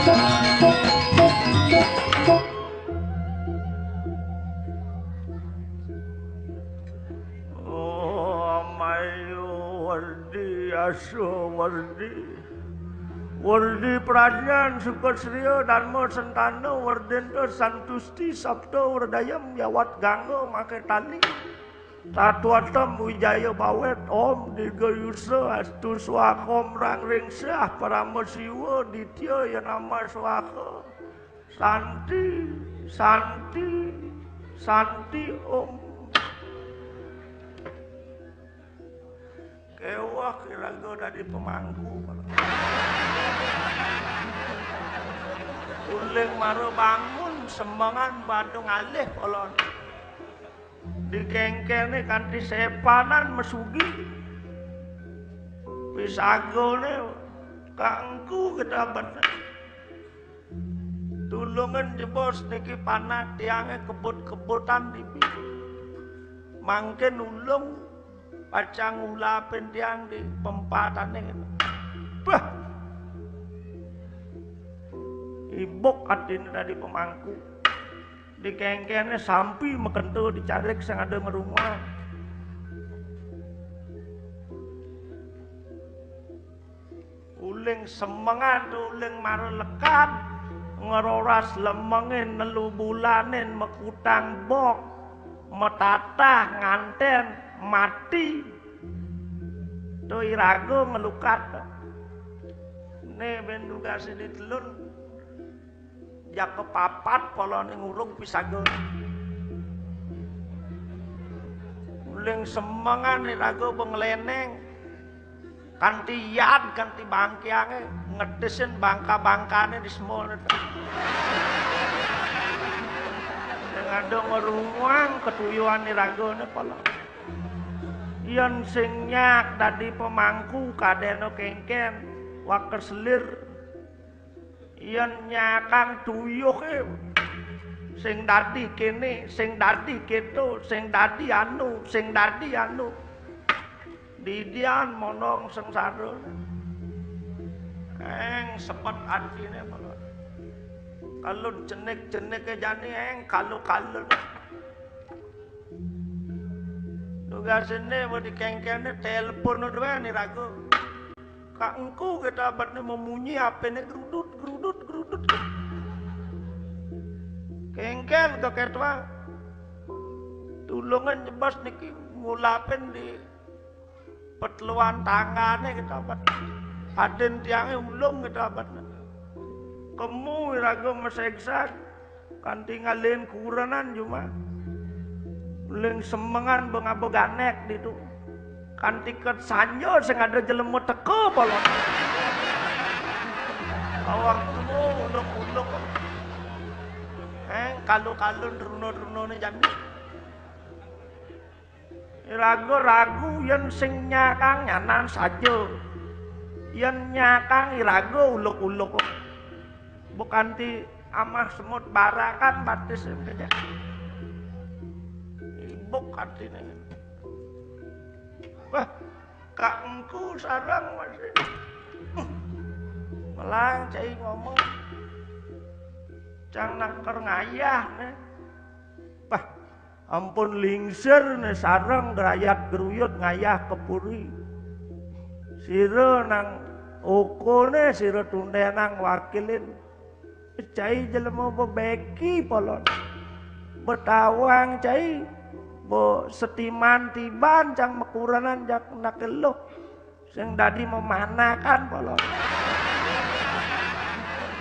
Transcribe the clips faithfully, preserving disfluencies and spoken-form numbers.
Oh, Mayu Werdi, Asu Werdi. Werdi Pradyan, Sukasriya, Dharma Sentana, Werdenta Santusti, Sapta Werdayam, Yawat Gangga, Make Tali. Tatwatam Wijaya Bawet, Om Dirga Yusa, Astu Swaha, Om Rang Ringsah, Parama Siwa, Ditya Yanama Swaha. Santi, Santi, Santi, Om. Kewah iraga dadi pemangku. Uling mara bangun semengan badung alih kolon. Dikengkene kanti sepanan mesugi. Pisagane kaengku gedabet. Tulungan jebos niki panak tiange kebut-kebutan dibi. Mangkin ulung pacang ngulapin tiang di pempatane. Bah! Ibuk atine dadi pemangku. Dikengkene sampi makenta dicarik sing ada ngrunguang. Uling semengan, uling mara lekad, ngeroras lemenge nelu bulanin, mekutang bok, metatah nganten, mati. To iraga ngelukat. Ne ben dugase ditelun. Jak kepapat polane ngurung pisaga. Uling semengan iraga bengleneng. Kanti yad, kanti bangkiange, ngedisin bangka-bangkane di semua. Sing ada ngrunguang ketuyuan iragane pala. Yen sing nyak dadi pemangku kadena kengken, waker selir. Yen nyakang tuyuhe, sing dadi kene, sing dadi keto, sing dadi anu, sing dadi anu. Didian monong sengsara. Eng sepet atine malah. Kalau jenik-jenike jani eng kalu-kalu. Tugasine mau dikengkene telepon doang nih ragu. Kak engku kita abadnya memunyi apene gerudut, gerudut, gerudut. Kengken ke ketwa. Tulungan jebas niki ngulapin di petluan tanggane kita abad. Aden tiange ulung kita abad. Kemu iraga mesegsag kanti ngalen kurenan juma. Ling semengan bengaba ganek ditu. Kanti ket sanja sing ada jelema teka pala. Awak tuwa uluk-uluk. Eh, kalu-kalun runa-runane jani. Iraga ragu yen sing nyakang nyanan saja. Yen nyakang iraga uluk-uluk. Bukanti amah semut barakan batis. Ibuk artine. Wah, Kak Engku sareng masih. Melang cai ngomong. Cang naker ngayah ne. Wah, ampun lingsir ne sareng gerayat geruyut ngayah ke puri. Sira nang okone sira tundenang wakilin. Cai jelema bebeki polon. Betawang cai be setiman tiban cang mekurenan jak nakeluh. Sing dadi memanakan polon.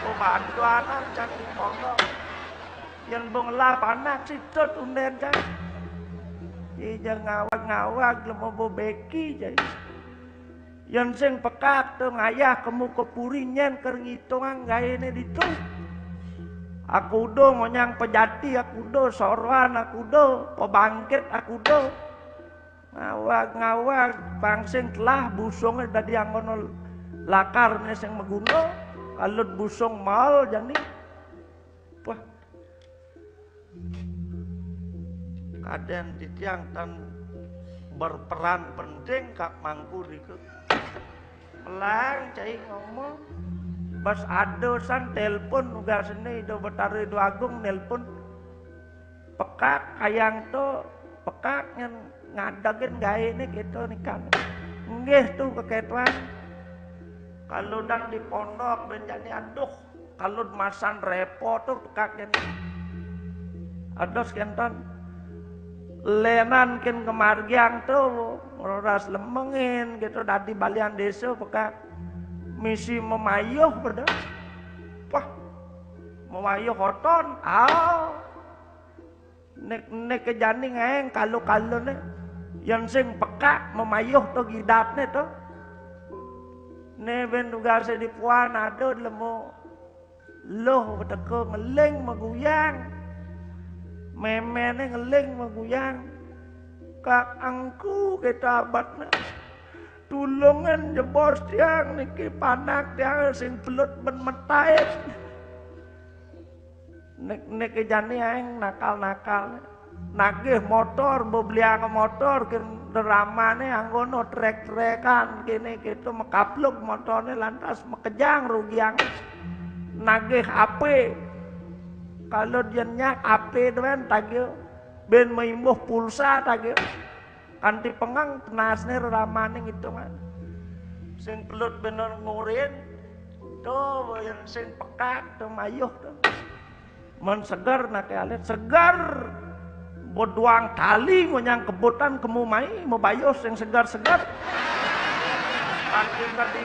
Pembantuanan cang di pondok. Yen bong lah panak situt unden cang. Ija ngawag-ngawag lemo bebeki cai. Yen sing pekak to ngayah kemu ke puri nyen ker ngitungang gaene ditu. Aku do ngonyang pejati, aku do soroan, aku do pebangkit, aku do. Ngawag-ngawag pangsing telah busunge dadi anggono lakarne sing meguna, kalut busung mal jani. Wah. Kaden titiang tan berperan penting Kak Mangku niku. Melang cai ngomong. Pas ada san telepon, uga seni Ida Betara Ida Agung nelpon. Pekak kayang to, pekak nyen ngadegin gaéné kéto nikan. Nggih to kekétoan. Kalau dang di pondok ben jani aduh, kalau masan repot to pekak nyen. Ados kénten. Lénan kén kemargiang to, roras lemengin kéto dadi balian désa pekak. Misi memayuh pada. Wah, memayuh oton. Ah. Nek, nek jani ngaéng kalo-kaloné. Yén sing pekak memayuh to gidatné to. Né ben tugasé di puan ada lemo. Loh, teka ngeling meguyang. Méméné ngeling meguyang. Kak angku kita abatné. Tulungan jebos tiang niki panak tiang sing pelut ben metait. Nek, nek jani aéng nakal-nakal. Nagih motor, bebeliang motor, kén dramané anggono trek-trekan, kéné kéto mekaplug motorné lantas mekejang rugiang. Nagih A P. Kalau dia nyak A P duen tagih. Ben meimbuh pulsa tagih. Kanti pengang penasné reramané ngitungan. Sing pelut bener ngurin, to yén sing pekak to mayuh to. Men seger naké alit, seger. Beduang tali ngonyang kebutan kemu mai, mebayuh sing seger-seger. Kanti ka di,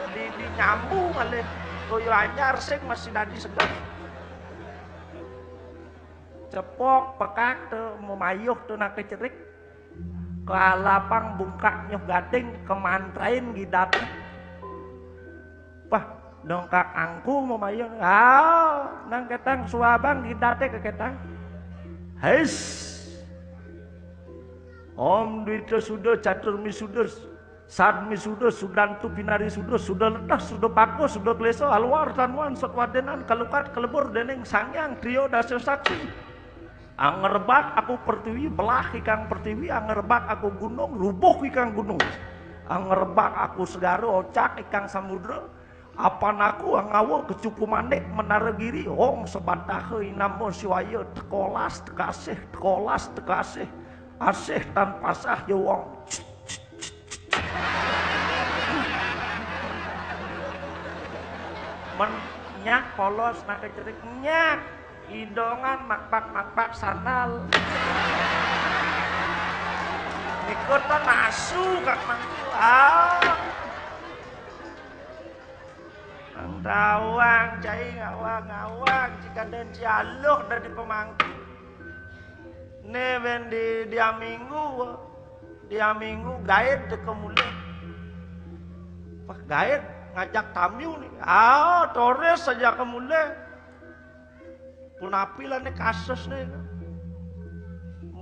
di, di nyambung alit, toya anyar sing masih dadi seger. Cepok pekak to, memayuh to naké cerik. Kalapang bungkak nyoh gading, kemantrain gidatné. Pah, dongkak angku memayuh. Ah, nang ketang suabang gidaté kekétang. Hais. Om Dwita Suda Catur Misuda Sad Misuda Sudantu Pinari Suda, Suda Ledah, Suda Paku, Suda Klesa, Alwar Tanuan, Sotwadenan, Kalukat, Kelebur, Dening Sangyang, Trio Dasa Sakti. Angerebak aku pertiwi, belah ikang pertiwi, angerebak aku gunung, rubuh ikang gunung. Angerebak aku segara, ocak ikang samudra. Apan aku angawa kecupu manik menara giri, ong sebataha inama siwaya, tekolas tekasih, tekolas tekasih, asih tan pasah jawong. Men nyak polos naké cerik nyak. Idongan makpak-makpak sandal. Nikut to nasu kak mangku. Ah. Ang tawang cai ngawang-ngawang, cikadan cialuh dadi pemangku. Né ben di, di aminggu, di aminggu gaéd teka mulih. Wah, gaéd ngajak tamu nih. Ah, turis saja ke mulih. Punapi lah né kasus né.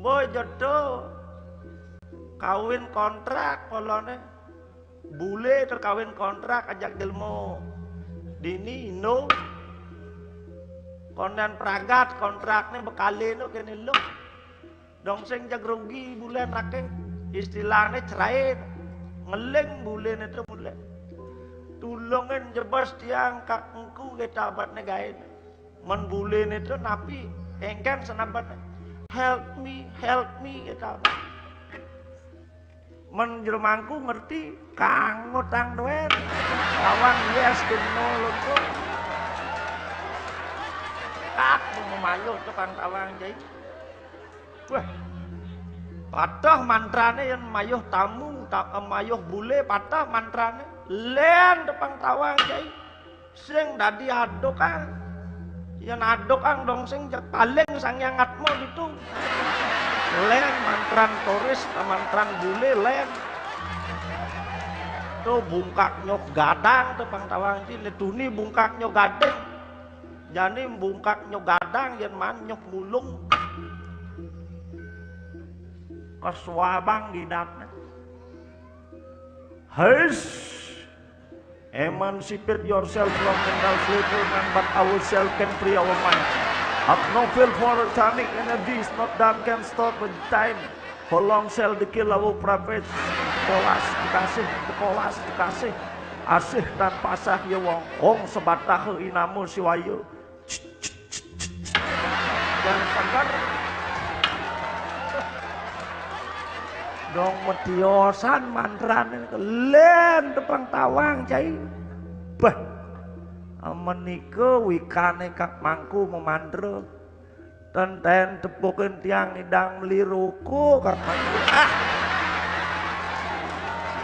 Boy jodoh. Kawin kontrak poloné. Bulé to kawin kontrak ajak jelema. Dini Indo. Konden pragat kontrakné bekalé no kéné lo. Dong sing jag rugi bulé naké. Istilahné cerai. Ngeling buléné to mulih. Tulungin jebos tiang kak engku kita abatné gaéné. Men buléné to napi? Engkén senabatné. Help me, help me kita abat. Men jero mangku ngerti, kang ngutang duit. Lawan yes kena lonto. Kak mau mayuh tukang tawang jai. Wah. Patah mantrané yén mayuh tamu, ta, mayuh bulé patah mantrané. Lén tukang tawang jai. Sing dadi adukang. Yén adukang dong sing jak paling Sang Hyang Atma ditu. Lén mantran turis, mantran bulé lén. To bungkak nyok gadang to pang tawang ci, né tuni bungkak nyok gading. Jani bungkak nyok gadang yén man nyok mulung. Kesuabang gidatné. Hais. Emancipate yourself from mental slavery, none but ourselves can free our mind. Have no feel for tonic energy is not done can stop with time. How long shall the kill our prophets? Kolas dikasih, kolas dikasih. Asih tan pasah ya wong, wong sebatah inama siwaya. Dan seger. Dong metiosan mantrane kelen tepang tawang, cai. Bah. Menika wikane Kak Mangku memantra. Ten ten tepukin tiang ngidang meli ruko, Kak Mangku. Ah.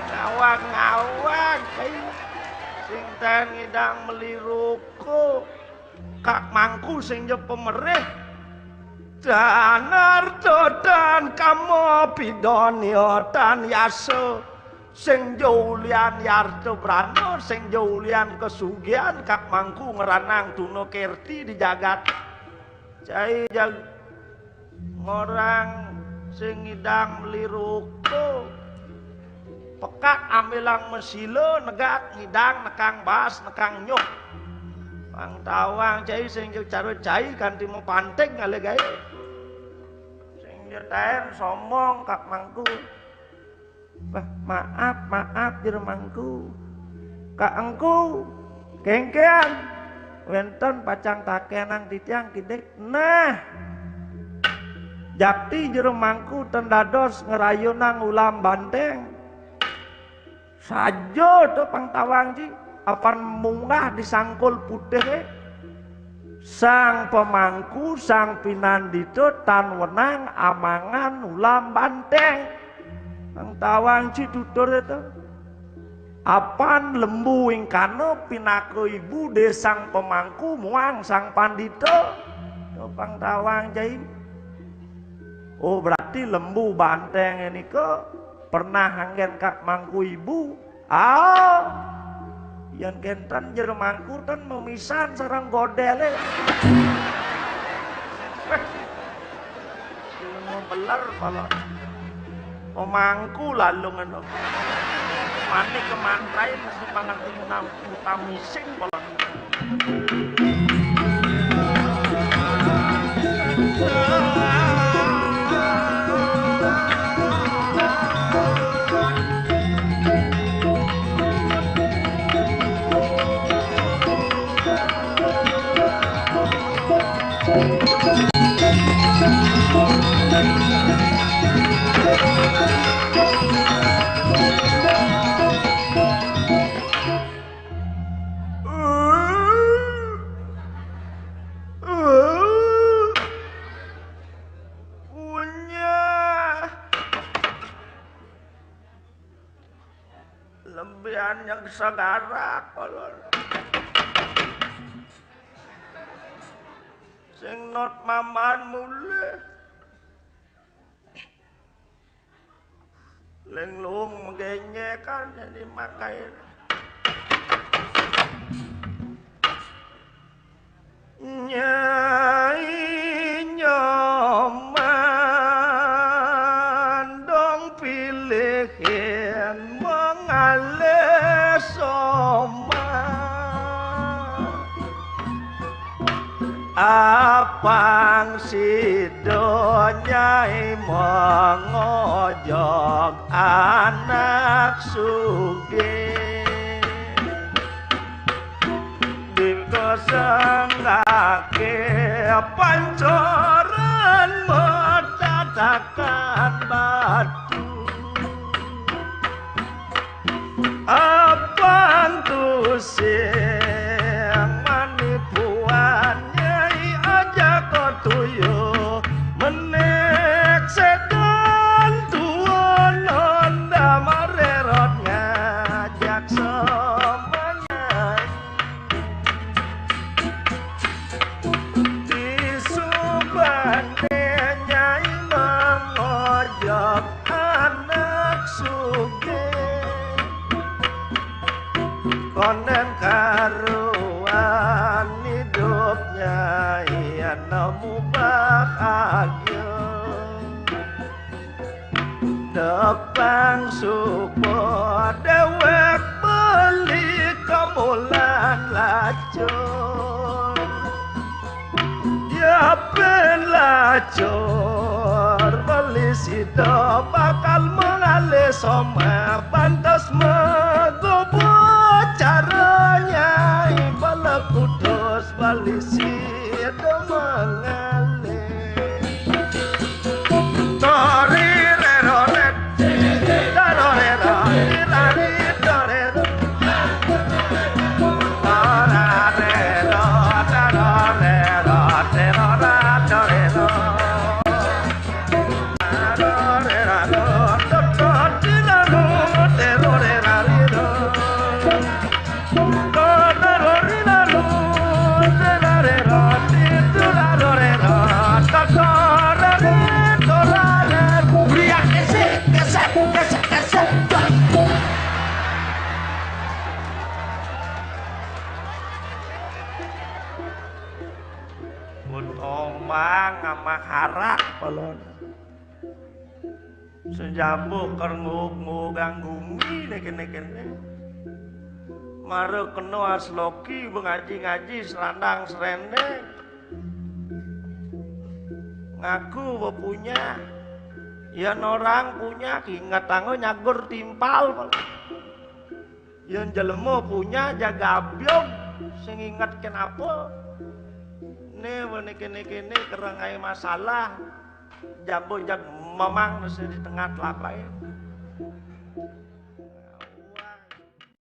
Ngawang-ngawang, cai. Sing ten ngidang meli ruko. Kak Mangku sing ja pemerih. Dan arta dan kama pidonya dan yasa. Sing ja ulian yarta brana, sing ja ulian kasugihan, Kak Mangku ngranang tuna kerti di jagat. Cai jag-, ngorang sing ngidang meli ruko. Pekat ambilang mesila negat ngidang nekang bas nekang nyuh. Pang tawang cai sing ja cara cai kanti mapanting ngalih gae. Sing ja taen sombong Kak Mangku. Bah, maaf, maaf, jero Mangku. Kak Engku, kengkean. Wenten pacang takenang titiang kidik. Nah. Jakti jero Mangku ten dados ngrayunang ulam banteng. Saja to pang tawang ji, apan munggah di sangkul putih, eh. Sang pemangku, sang pinandita tan wenang amangan ulam banteng. Pang tawang ji tutur itu. Apan lembu ingkana pinaka ibu de sang pemangku muang sang pandita. To pang tawang jai. Oh, berarti lembu banteng nika pernah anggen Kak Mangku ibu. Ah, yen kenten jero Mangku ten memisan sareng godele. Beler pala. Pemangku lalu ngono. Mani kemantrain mesti pangerti ngutamising pala. Punya lebihan yang segara kolon. Sing not maman mulih. Lenglung menggenyekan jadi makai. Nyai Nyoman dong pilihin mengalih soma. Apang sida nyai mangojog anak sugih. Dil kasanggake pancoran matatakan batu. Apang tusing manipuan nyai aja kotuyu menek sedan tuan onda marerot ngajak semangat. Di subane nyai mangojok anak sugih. Konden karuan hidupnya ia nemu bahagia. Depang supo dewek beli kemulan lacur. Yapin lacur beli sida bakal mengalih soma pantas megobot Bali sida mangale. Mun omang amah harak palon. Sejabuk ker nguk-ngugang gumi ne kene-kene. Mara kena asloki bengaji-ngaji serandang serendeng. Ngaku bepunya. Yan orang punya, kinget anggo nyagur timpal. Yan jelema punya jaga abyog, sing inget kenapa? Ne wene kene-kene kerengai masalah. Jambo jag memang mesti di tengah telapai.